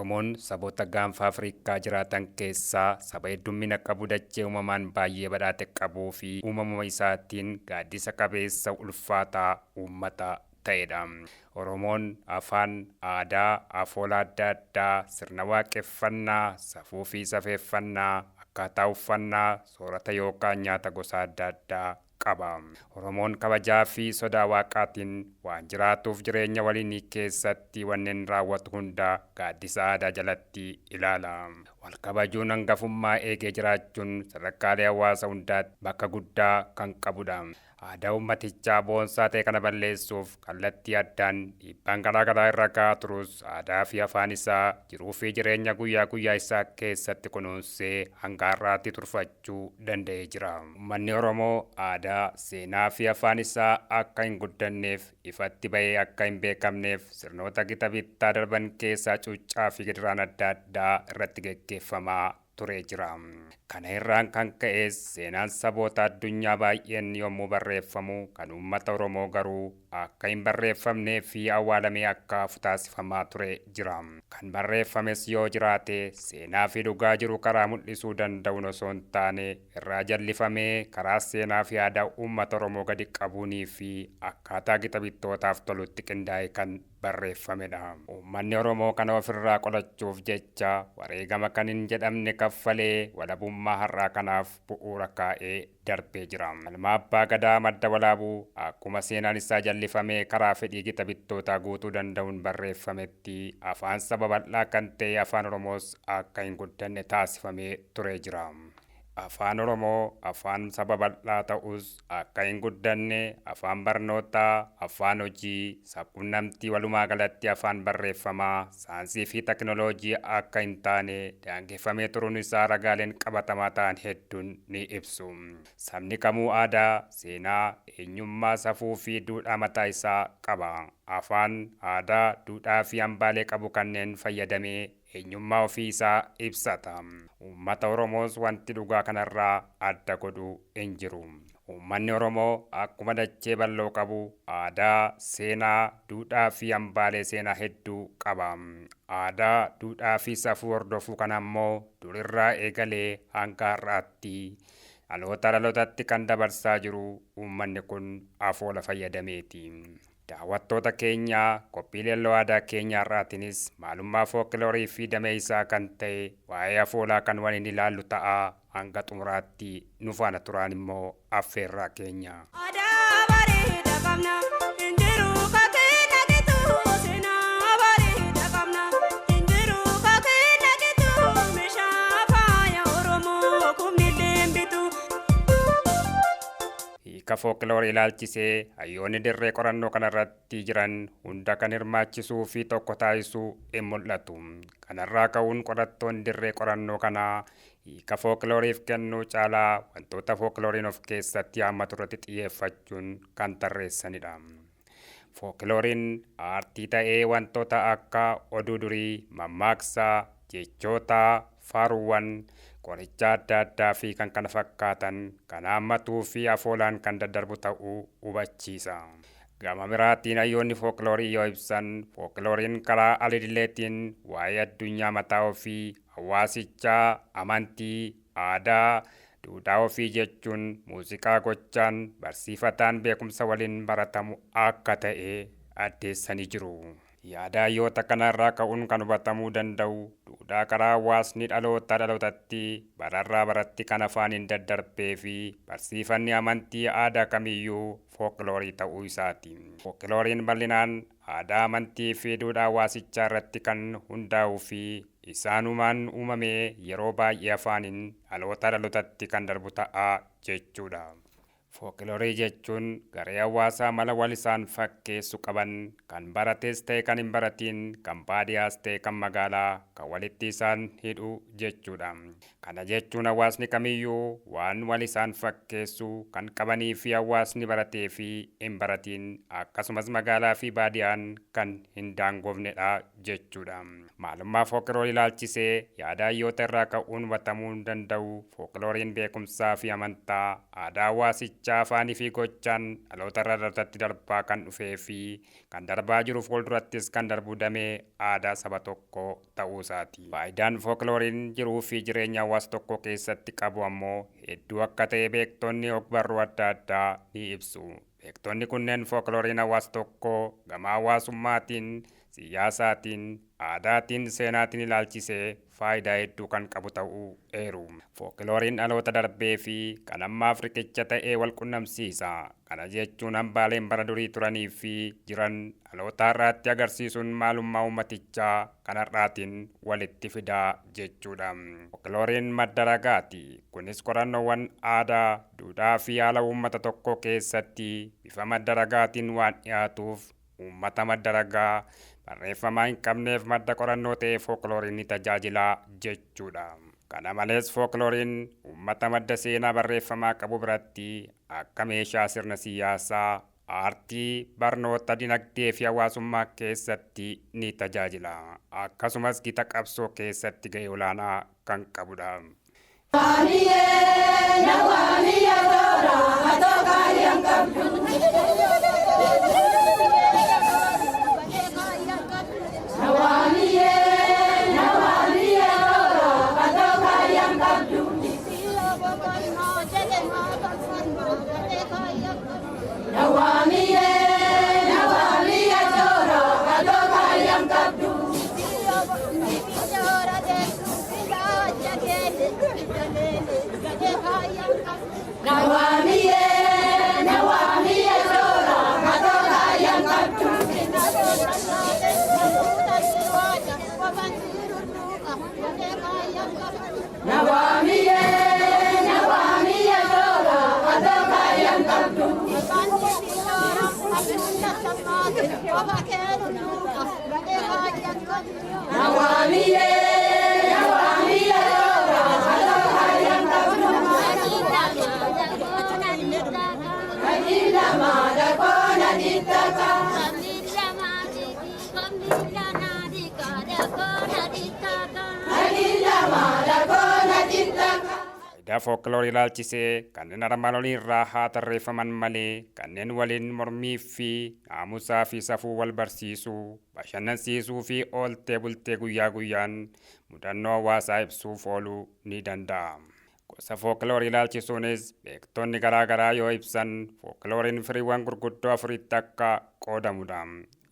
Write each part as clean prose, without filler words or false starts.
Oromoon saboota gaanfa Afrikaa jiraatan keessaa saba heddummina qabu dachee uumamaan baay'ee badhaate qabuu fi uumamuma isaatiin gaaddisa qabeessa ulfaataa uummata ta'edha. Oromoon afaan, aadaa, afoola adda addaa, sirna waaqeffannaa, safuu fi safeeffannaa, akkaataa uffannaa, soorata yookaan nyaata gosa adda addaa qaba. Oromoon kabajaa fi sodaa waaqaatiin waan jiraatuuf jireenya waliinii keessatti wanneen raawwatu hunda gaaddisa aadaa jalatti ilaala. Wal kabajuun hangafummaa eegee jiraachuun sadarkaalee hawaasa hundaatti bakka guddaa kan qabudha. Aadaa uummatichaa boonsaa ta'e kana balleessuuf kallattii addaan dhiibbaan garaa garaa irra gahaa turus aadaa fi afaan isaa jiruu fi jireenya guyyaa guyyaa isaa keessatti kunuunsee hanga har'aatti turfachuu danda'ee jira. Uummanni Oromoo aadaa, seenaa fi afaan isaa akka hin guddanneef ifatti bahee akka hin beekamneef sirnoota gita bittaa darban keessaa cuuccaa fi gidiraan adda addaa irratti geggeeffamaa turee jira. Kana irraan kan ka'es seenaan saboota addunyaa baay'een yommuu barreeffamu kan uummata Oromoo garuu akka hin barreeffamnee fi awwaalamee akka hafu taasifamaa ture jira. Kan barreeffames yoo jiraate seenaa fi dhugaa jiru karaa mul'isuu danda'uun osoo hin taane irraa jallifamee karaa seenaa fi aadaa uummata Oromoo gadi qabuunii fi akkaataa gita bittootaaf tolutti qindaa'e kan barreeffamedha. Uummanni Oromoo kana ofirraa qolachuuf jecha wareegama kan hin jedhamne kaffalee walabummaa har'aa kanaaf bu'uura kaa'ee darbee jira. Ilma abbaa gadaa madda walaabuu akkuma seenaan isaa jallifamee karaa fedhii gita bittootaa guutuu danda'uun barreeffametti afaan saba bal'aa kan ta'e afaan Oromoos akka hin guddanne taasifamee turee jira. Afaan Oromoo afaan saba bal'aa ta'us akka hin guddanne afaan barnootaa, afaan hojii, sabquunnamtii walumaa galatti afaan barreeffamaa, saayinsii fi teknooloojii akka hin taane daangeffamee turuun isaa ragaaleen qabatamaa ta'an hedduun ni ibsu. Sabni kamuu aadaa, seenaa, eenyummaa, safuu fi duudhaa mataa isaa qaba. Afaan, aadaa, duudhaa fi hambaalee qabu kanneen fayyadamee eenyummaa ofii isaa ibsata. Uummata Oromoos wanti dhugaa kanarraa adda godhu hin jiru. Uummanni Oromoo akkuma dachee bal'oo qabu aadaa, seenaa, duudhaa fi hambaalee seenaa hedduu qaba. Aadaa, duudhaa fi safuu hordofuu kana ammoo durirraa eegalee hanga har'aatti dhaloota dhalootatti kan dabarsaa jiru uummanni kun afoola fayyadameeti. Daawwattoota keenyaa qophii leelloo aadaa keenya har'aatiinis maalummaa fookiloorii fi damee isaa kan ta'e waa'ee afoolaa kan waliin ilaallu ta'a hanga xumuraatti nu faana turaan immoo affeerraa keenya. Aadaa bareeda qabna hin jiru kakee gitu seenaa bareeda qabna hin jiru kakee gitu meeshaa faaya Oromoo kumnillee bitu. Hiika fookiloorii ilaalchisee hayyoonni dirree qorannoo kanarratti jiran hunda kan hirmaachisuu fi tokko taasisuu hin mul'atu. Kanarraa ka'uun qorattoonni dirree qorannoo kanaa hiika fookiloriif kennuu caalaa wantoota fookiloriin of keessatti haammatu irratti xiyyeeffachuun kan tarreessanidha. Fookiloriin aartii ta'ee wantoota akka oduu durii, mammaaksa, jechoota, faaruuwwan, qoricha adda addaa fi kan kana fakkaatan kan haammatuu fi afoolaan kan daddarbu ta'uu hubachiisa. Gama biraatiin hayyoonni fookiloorii yoo ibsan fookiloriin karaa alidileetiin waa'ee addunyaa mataa ofii, hawaasichaa, amantii, aadaa, duudhaa ofii jechuun muuziqaa gochaan barsiifataan beekumsa waliin baratamu akka ta'e addeessanii jiru. Yaada hayyoota kanarraa ka'uun kan hubatamuu danda'u duudhaa karaa hawaasni dhaloota dhalootatti bararraa baratti kan afaaniin daddarbee fi barsiifanni amantii aadaa kamiyyuu fookiloorii ta'uu isaati. Fookiloriin bal'inaan aadaa amantii fi duudhaa hawaasichaa irratti kan hundaa'uu fi isaanumaan uumamee yeroo baay'ee afaaniin dhaloota dhalootatti kan darbu ta'a jechuudha. Fookiloorii jechuun garee hawaasaa mala wal isaan fakkeessu qaban kan barates ta'e kan hin baratiin kan baadiyyaas ta'e kan magaalaa kan walitti isaan hidhu jechuudha. Kana jechuun hawaasni kamiyyuu waan wal isaan fakkeessu kan qabanii fi hawaasni baratee fi hin baratiin akkasumas magaalaa fi baadiyyaan kan hin daangofnedha jechuudha. Maalummaa fookiloorii ilaalchisee yaada hayyoota irraa ka'uun hubatamuu danda'u fookiloriin beekumsaa fi amantaa aadaa hawaasichaa hawaasichaa afaanii fi gochaan dhaloota irraa dhalootatti darbaa kan dhufee fi kan darbaa jiru fuuldurattis kan darbuu damee aadaa saba tokkoo ta'uu isaati. Faayidaan fooklooriin jiruu fi jireenya hawaasa tokkoo keessatti qabu ammoo hedduu akka ta'e beektonni ogbarruu adda addaa ni ibsu. Beektonni kunneen fooklooriin hawaasa tokkoo gama hawaasummaatiin, siyaasaatiin, aadaatiin, seenaatiin ilaalchisee faayidaa hedduu kan qabu ta'uu eeru. Fooklooriin dhaloota darbee fi kan ammaaf riqicha ta'ee wal qunnamsiisa. Kana jechuun hambaaleen bara durii turanii fi jiran dhaloota har'aatti agarsiisuun maalummaa uummatichaa kan har'aatiin walitti fidaa jechuudha. Fooklooriin madda ragaati. Kunis qorannoowwan aadaa, duudhaa fi haala uummata tokkoo keessatti bifa madda ragaatiin waan dhiyaatuuf uummata madda ragaa barreeffamaa hin qabneef madda qorannoo ta'ee fooklooriin ni tajaajila jechuudha. Kana malees fooklooriin uummata madda seenaa barreeffamaa qabu biratti akka meeshaa sirna siyaasaa, aartii, barnoota, dinagdee fi hawaasummaa keessatti ni tajaajila. Akkasumas gita qabsoo keessatti gahee olaanaa kan qabudha. Faayidaa fookiloorii ilaalchisee kanneen armaan olii irraa haa tarreeffaman malee kanneen waliin mormii fi naamusaa fi safuu wal barsiisuu, bashannansiisuu fi ooltee bultee guyyaa guyyaan mudannoo hawaasaa ibsuuf ooluu ni danda'a. Gosa fookiloorii ilaalchisuunis beektonni garaa garaa yoo ibsan fookiloriin firiiwwan gurguddoo afuritti akka qoodamudha.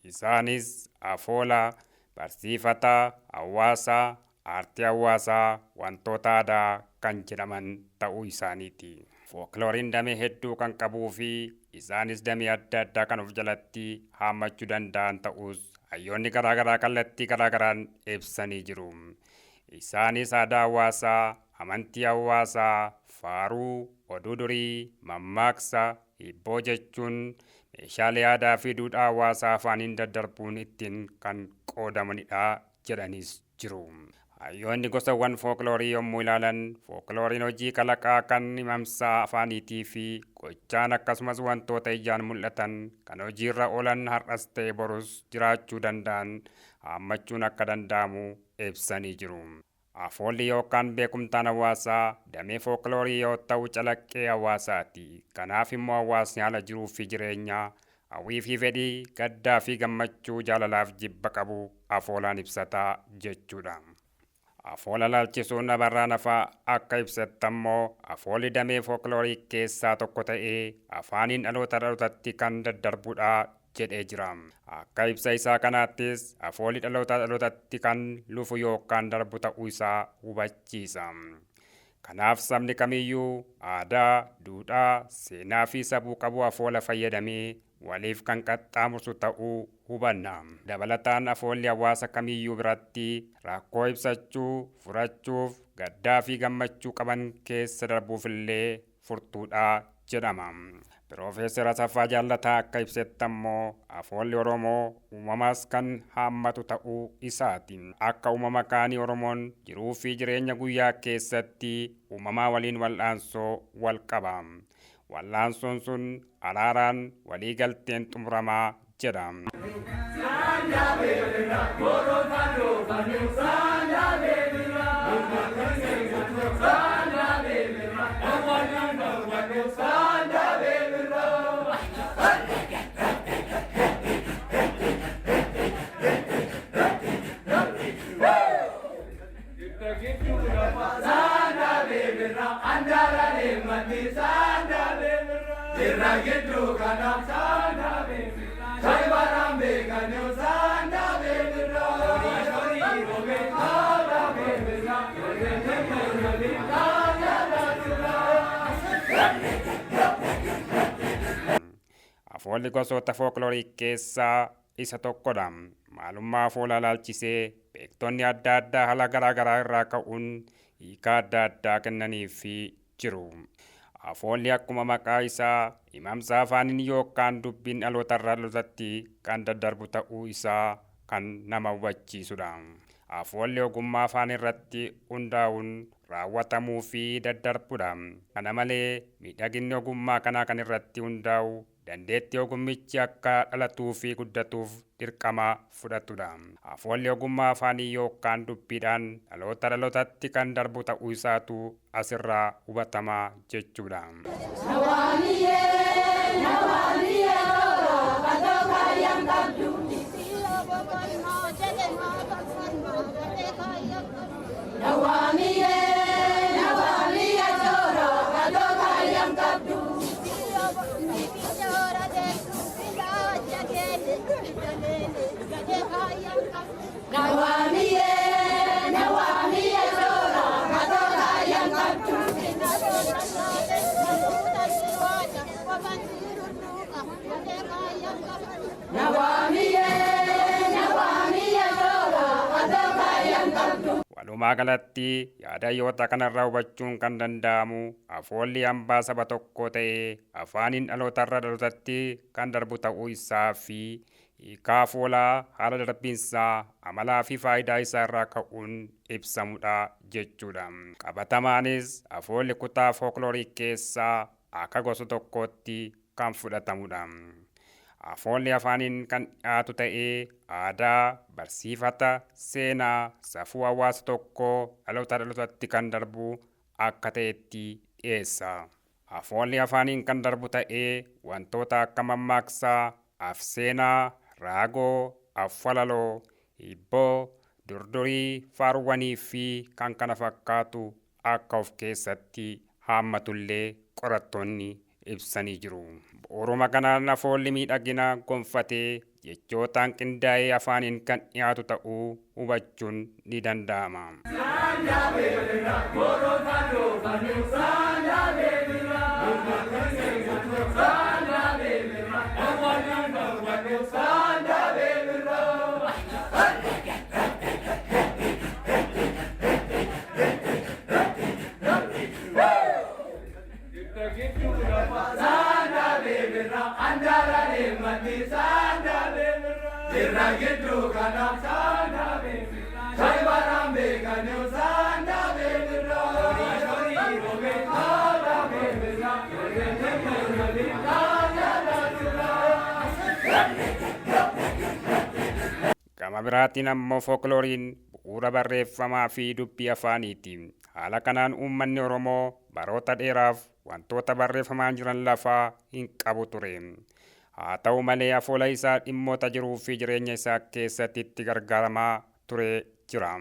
Isaanis afoola, barsiifata, hawaasa, aartii hawaasaa, wantoota aadaa kan jedhaman ta'uu isaaniiti. Fooklooriin damee hedduu kan qabuu fi isaanis damee adda addaa kan of jalatti haammachuu danda'an ta'us hayyoonni garaa garaa kallattii garaa garaan ibsanii jiru. Isaanis aadaa hawaasaa, amantii hawaasaa, faaruu, oduu durii, mammaaksa, hibboo jechuun meeshaalee aadaa fi duudhaa hawaasaa afaaniin daddarbuun ittiin kan qoodamanidha jedhanis jiru. Hayyoonni gosawwan fookloorii yommuu ilaalan fooklooriin hojii kalaqaa kan himamsaa afaaniitii fi gochaan akkasumas wantoota ijaan mul'atan kan hojiirra oolan har'as ta'e borus jiraachuu danda'an haammachuun akka danda'amu ibsanii jiru. Afoolli yookaan beekumtaan hawaasaa damee fookloorii yoo ta'u calaqqee hawaasaati. Kanaaf immoo hawaasni haala jiruu fi jireenyaa hawwii fi fedhii gaddaa fi gammachuu jaalalaaf jibba qabu afoolaan ibsataa jechuudha. Afoola laalchisuun Abarraa Nafaa akka ibsatti ammoo afoolli damee fookloorii keessaa tokko ta'ee afaaniin dhaloota dhalootatti kan daddarbudha jedhee jira. Akka ibsa isaa kanaattis afoolli dhaloota dhalootatti kan lufu yookaan darbu ta'uu isaa hubachiisa. Kanaaf sabni kamiyyuu aadaa, duudhaa, seenaa fi sabuu qabu afoola fayyadamee waliif kan qaxxaamursu ta'uu hubanna. Dabalataan afoolli hawaasa kamiyyuu biratti rakkoo ibsachuu, furachuuf, gaddaa fi gammachuu qaban keessa darbuufillee furtuudha jedhama. Piroofeesar Asaffaa Jaallataa akka ibsetti ammoo afoolli Oromoo uumamas kan haammatu ta'uu isaati. Akka uumama kaanii Oromoon jiruu fi jireenya guyyaa keessatti uumamaa waliin wal'aansoo wal qaba. Wal'aansoon sun araaraan walii galteen xumuramaa jedha. Afoolli gosoota fookloorii keessaa isa tokkodha. Maalummaa afoolaa ilaalchisee beektonni adda addaa haala garaa garaa irraa ka'uun hiika adda addaa kennaniifii jiru. Afoolli akkuma maqaa isaa himamsa afaaniin yookaan dubbiin dhalootarraa dhalootatti kan daddarbu ta'uu isaa kan nama hubachiisudha. Afoolli ogummaa afaan irratti hundaa'uun raawwatamuu fi daddarbudha. Kana malee miidhaginni ogummaa kanaa kan irratti hundaa'u dandeettii ogummichi akka dhalatuu fi guddatuuf dirqama fudhatudha. Afoolli ogummaa afaanii yookaan dubbiidhaan dhaloota dhalootatti kan darbu ta'uu isaatu asirraa hubatama jechuudha. Walumaa galatti yaada kanarraa hubachuun kan danda'amu afoolli hambaa saba tokkoo ta'ee afaaniin dhalootarraa dhalootatti kan darbu ta'uu isaa fi hiikaa afoolaa haala darbiinsaa amalaa fi faayidaa isaa irraa ka'uun ibsamudha jechuudha. Qabatamaanis afoolli kutaa fookloorii keessaa akka gosa tokkootti kan fudhatamudha. Afoolli afaaniin kan dhiyaatu ta'ee aadaa, barsiifata, seenaa, safuu hawaasa tokkoo dhaloota dhalootatti kan darbu akka ta'etti dhiyeessa. Afoolli afaaniin kan darbu ta'ee wantoota akka mammaaksaa, afseenaa, raagoo, afwalaloo, hibboo, durdurii, faaruwwanii fi kan kana fakkaatu akka of keessatti haammatullee qorattoonni ibsanii jiru. Bu'uuruma kanaan afoolli miidhagina gonfatee jechootaan qindaa'ee afaaniin kan dhiyaatu ta'uu hubachuun ni danda'ama. Gama biraatiin ammoo fooklooriin bu'uura barreeffamaa fi dubbii afaaniiti. Haala kanaan uummanni Oromoo baroota dheeraaf wantoota barreeffamaan jiran lafaa hin qabu ture. Haa ta'u malee afoola isaa dhimmoota jiruu fi jireenya isaa keessatti itti gargaaramaa ture jira.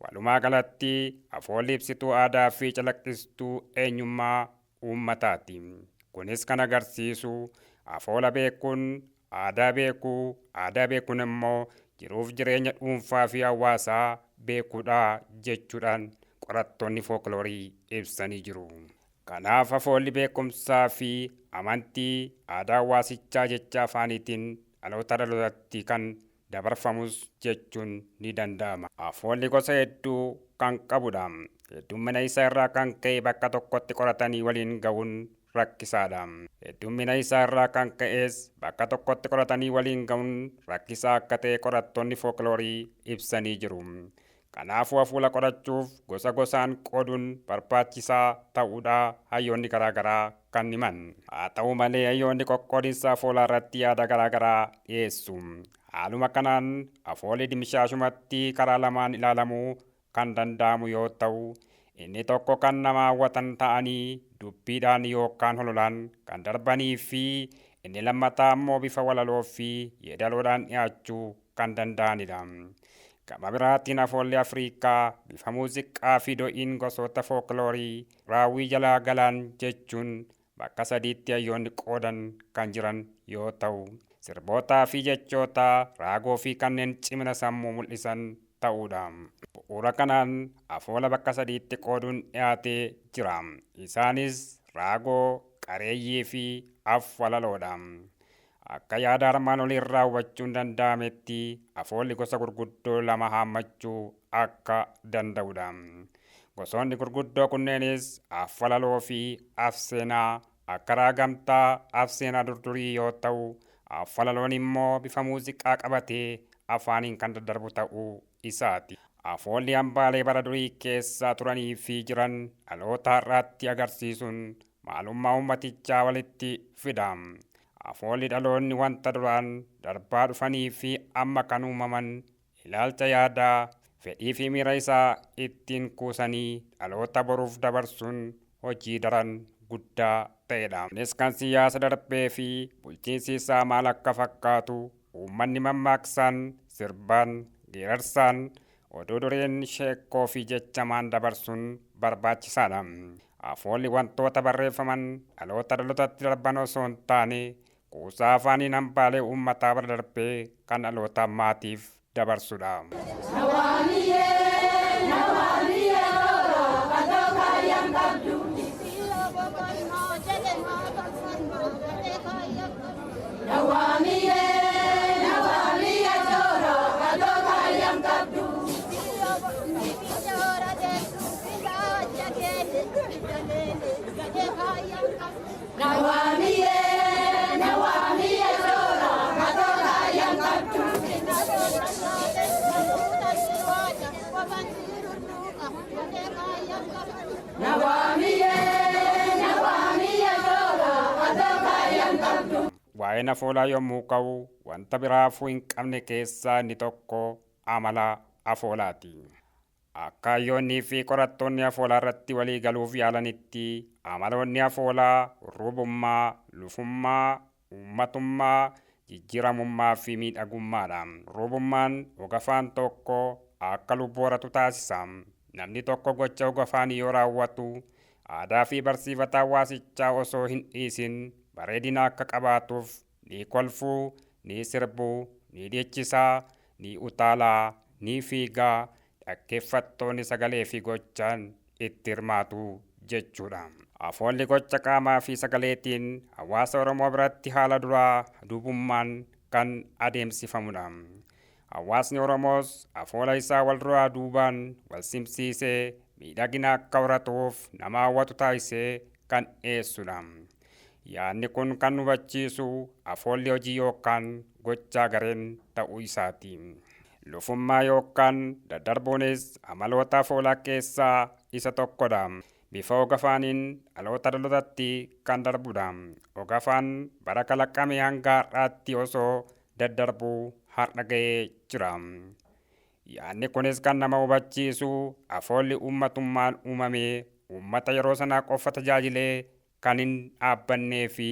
Walumaa galatti afoolli ibsituu aadaa fi calaqqistuu eenyummaa uummataati. Kunis kan agarsiisu afoola beekuun aadaa beekuu, aadaa beekuun immoo jiruuf jireenya dhuunfaa fi hawaasaa beekuudha jechuudhaan qorattoonni fookloorii ibsanii jiru. Kanaaf afoolli beekumsaa fi amantii aadaa hawaasichaa jecha afaaniitiin dhaloota dhalootatti kan dabarfamus jechuun ni danda'ama. Afoolli gosa hedduu kan qabudha. Heddummina isaa irraa kan ka'e bakka tokkotti qoratanii waliin ga'uun rakkisaadha. Heddummina isaa irraa kan ka'es bakka tokkotti qoratanii waliin ga'uun rakkisaa akka ta'e qorattoonni fookloorii ibsanii jiru. Kanaafuu afoola qorachuuf gosa gosaan qooduun barbaachisaa ta'uudha hayyoonni garaagaraa kan himan. Haa ta'u malee hayyoonni qoqqoodinsa afoolaa irratti yaada garaagaraa dhiyeessu. Haaluma kanaan afoolli dimshaashumatti karaa lamaan ilaalamuu kan danda'amu yoo ta'u, inni tokko kan nama hawwatan ta'anii dubbiidhaan yookaan hololaan kan darbanii fi inni lammataa immoo bifa walaloo fi yeedaloodhaan dhiyaachuu kan danda'anidha. Gama biraatiin afoolli Afriikaa bifa muuziqaa fi do'iin gosoota fookloorii raawwii jalaa galaan jechuun bakka sadiitti hayyoonni qoodan kan jiran yoo ta'u, sirbootaa fi jechoota raagoo fi kanneen cimina sammuu mul'isan ta'uudha. Bu'uura kanaan afoola bakka sadiitti qooduun dhiyaatee jira. Isaanis raagoo, qareeyyii fi afwalaloodha. Akka yaada armaan olii irraa hubachuun danda'ametti afoolli gosa gurguddoo lama haammachuu akka danda'udha. Gosoonni gurguddoo kunneenis afwalaloo fi afseenaa akka raagamtaa afseenaa durdurii yoo ta'u, afwalaloon immoo bifa muuziqaa qabatee afaaniin kan daddarbu ta'uu isaati. Afoolli hambaalee bara durii keessa turanii fi jiran dhaloota har'aatti agarsiisuun maalummaa uummatichaa walitti fida. Afoolli dhaloonni wanta duraan darbaa dhufanii fi amma kan uumaman ilaalcha yaadaa, fedhii fi miira isaa ittiin kuusanii dhaloota boruuf dabarsuun hojii daran guddaa ta'edha. Kunis kan siyaasa darbee fi bulchiinsi isaa maal akka fakkaatu uummanni mammaaksaan, sirbaan, geerarsaan, oduu dureen sheekkoo fi jechamaan dabarsuun barbaachisaadha. Afoolli wantoota barreeffaman dhaloota dhalootatti darban osoo hin taane kuusaa afaaniin hambaalee uummataa bara darbee kan dhaloota ammaatiif dabarsudha. Waa'een afoolaa yommuu ka'u wanta biraafuu hin qabne keessaa inni tokko amala afoolaati. Akka hayyoonnii fi qorattoonni afoolaa irratti walii galuuf yaalanitti amaloonni afoolaa hurruubummaa, lufummaa, uummatummaa, jijjiiramummaa fi miidhagummaadha. Hurruubummaan ogafaan tokko akka lubbuu horatu taasisa. Namni tokko gocha ogafaanii yoo raawwatu aadaa fi barsiifata hawaasichaa osoo hin dhiisin bareedina akka qabaatuuf ni kolfuu, ni sirbuu, ni dhiichisaa, ni utaalaa, ni fiigaa, dhaggeeffattoonni sagalee fi gochaan itti hirmaatu jechuudha. Afoolli gocha qaamaa fi sagaleetiin hawaasa Oromoo biratti haala duraa duubummaan kan adeemsifamudha. Hawaasni Oromoos afoola isaa wal duraa duubaan wal simsiisee miidhagina akka horatuuf nama hawwatu taasisee kan dhiyeessudha. Yaadni kun kan hubachiisu afoolli hojii yookaan gochaa gareen ta'uu isaati. Lufummaa yookaan daddarbuunis amaloota afoolaa keessaa isa tokkodha. Bifa ogafaaniin dhaloota dhalootatti kan darbudha. Ogafaan bara kalaqame hanga har'aatti osoo daddarbuu har'a ga'ee jira. Yaadni kunis kan nama hubachiisu afoolli uummatummaan uumamee uummata yeroo sanaa qofa tajaajilee kan hin dhaabbannee fi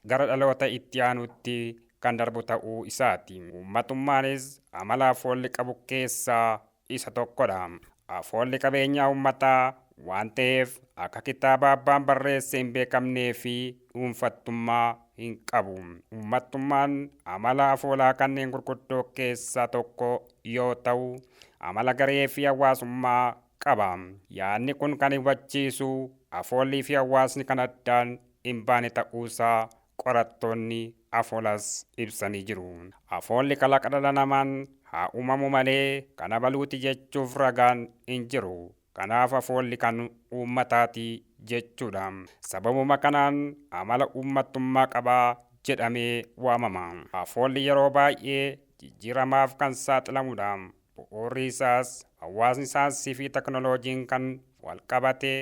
gara dhaloota itti aanutti kan darbu ta'uu isaati. Uummatummaanis amala afoolli qabu keessaa isa tokkodha. Afoolli qabeenyaa uummataa waan ta'eef akka kitaaba abbaan barreesse hin beekamnee fi dhuunfattummaa hin qabu. Uummattummaan amala afoolaa kanneen gurguddoo keessaa tokko yoo ta'u, amala garee fi hawaasummaa qaba. Yaadni kun kan hubachiisu afoollii fi hawaasni kan addaan hin baane ta'uusaa qorattoonni afoolas ibsanii jiru. Afoolli kalaqa dhala namaan haa uumamu malee kana baluuti jechuuf ragaan hin jiru. Kanaaf afoolli kan uummataati jechuudha. Sababuma kanaan amala uummattummaa qabaa jedhamee waamama. Afoolli yeroo baay'ee jijjiiramaaf kan saaxilamudha. Bu'uurri isaas hawaasni saayinsii fi teknooloojiin kan wal qabate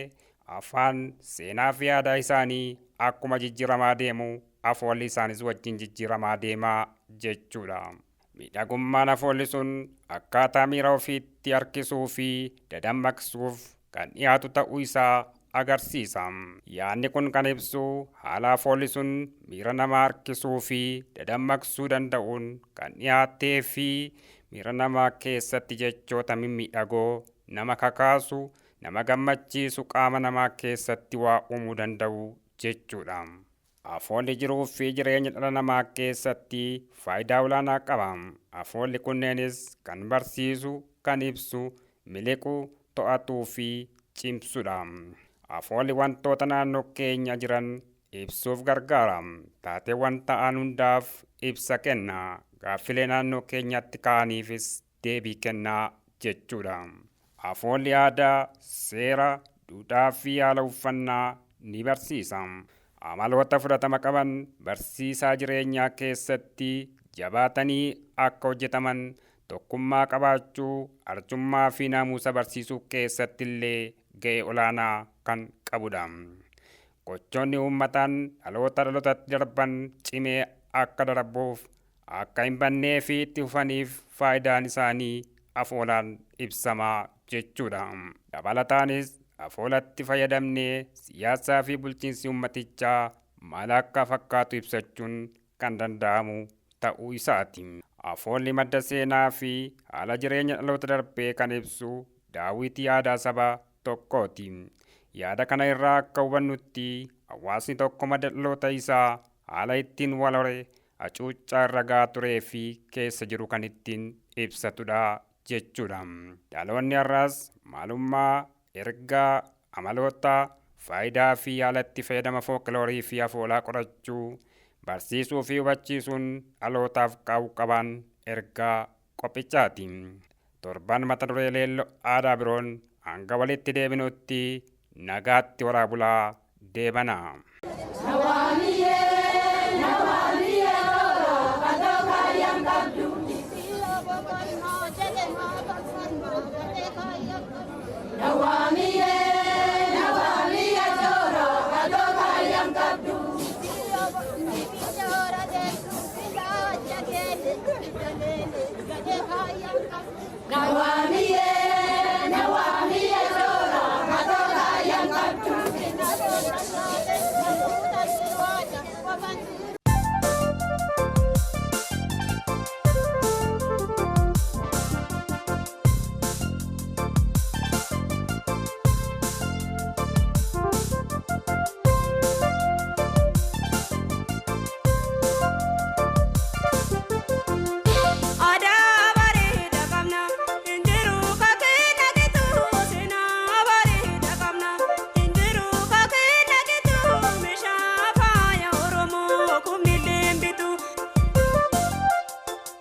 afaan seenaa fi aadaa isaanii akkuma jijjiiramaa deemu afoolli isaanis wajjin jijjiiramaa deemaa jechuudha. Miidhagummaan afoolli sun akkaataa miira ofiitti harkisuu fi dadammaqsuuf kan dhiyaatu ta'uu isaa agarsiisa. Yaadni kun kan ibsu haala afoolli sun miira namaa harkisuu fi dadammaqsuu danda'uun kan dhiyaattee fi miira namaa keessatti jechoota mimmiidhagoo nama kakaasu, nama gammachiisu qaama namaa keessatti waa uumuu danda'u jechuudha. Afoolli jiruu fi jireenya dhala namaa keessatti faayidaa olaanaa qaba. Afoolli kunneenis kan barsiisu, kan ibsu, miliqu, to'atuu fi cimsudha. Afoolli wantoota naannoo keenya jiran ibsuuf gargaara. Taateewwan ta'an hundaaf ibsa kenna. Gaaffilee naannoo keenyatti ka'aniifis deebii kennaa jechuudha. Afoolli aadaa, seera, duudhaa fi haala uffannaa ni barsiisa. Amaloota fudhatama qaban barsiisaa jireenyaa keessatti jabaatanii akka hojjetaman tokkummaa qabaachuu, arjummaa fi naamusa barsiisuu keessatti illee ga'ee olaanaa kan qabudha. Gochoonni uummataan dhaloota dhalootatti darban cimee akka darbuuf akka hin bannee fi itti fufaniif faayidaan isaanii afoolaan ibsamaa jechuudha. Dabalataanis afoolatti fayyadamnee siyaasaa fi bulchiinsi uummatichaa maal akka fakkaatu ibsachuun kan danda'amu ta'uu isaati. Afoolli madda seenaa fi haala jireenya dhaloota darbee kan ibsu daawwitii aadaa saba tokkooti. Yaada kana irraa akka hubannutti hawaasni tokko madda dhaloota isaa haala ittiin wal hore hacuuccaa irra gahaa turee fi keessa jiru kan ittiin ibsatudha jechuudha. Dhaloonni har'aas maalummaa, ergaa, amaloota, faayidaa fi haala itti fayyadama fookiloorii fi afoolaa qorachuu, barsiisuu fi hubachiisuun dhalootaaf qabu qaban ergaa qophichaati. Torban mata duree leelloo aadaa biroon hanga walitti deebinutti nagaatti waraabulaa deebana. Now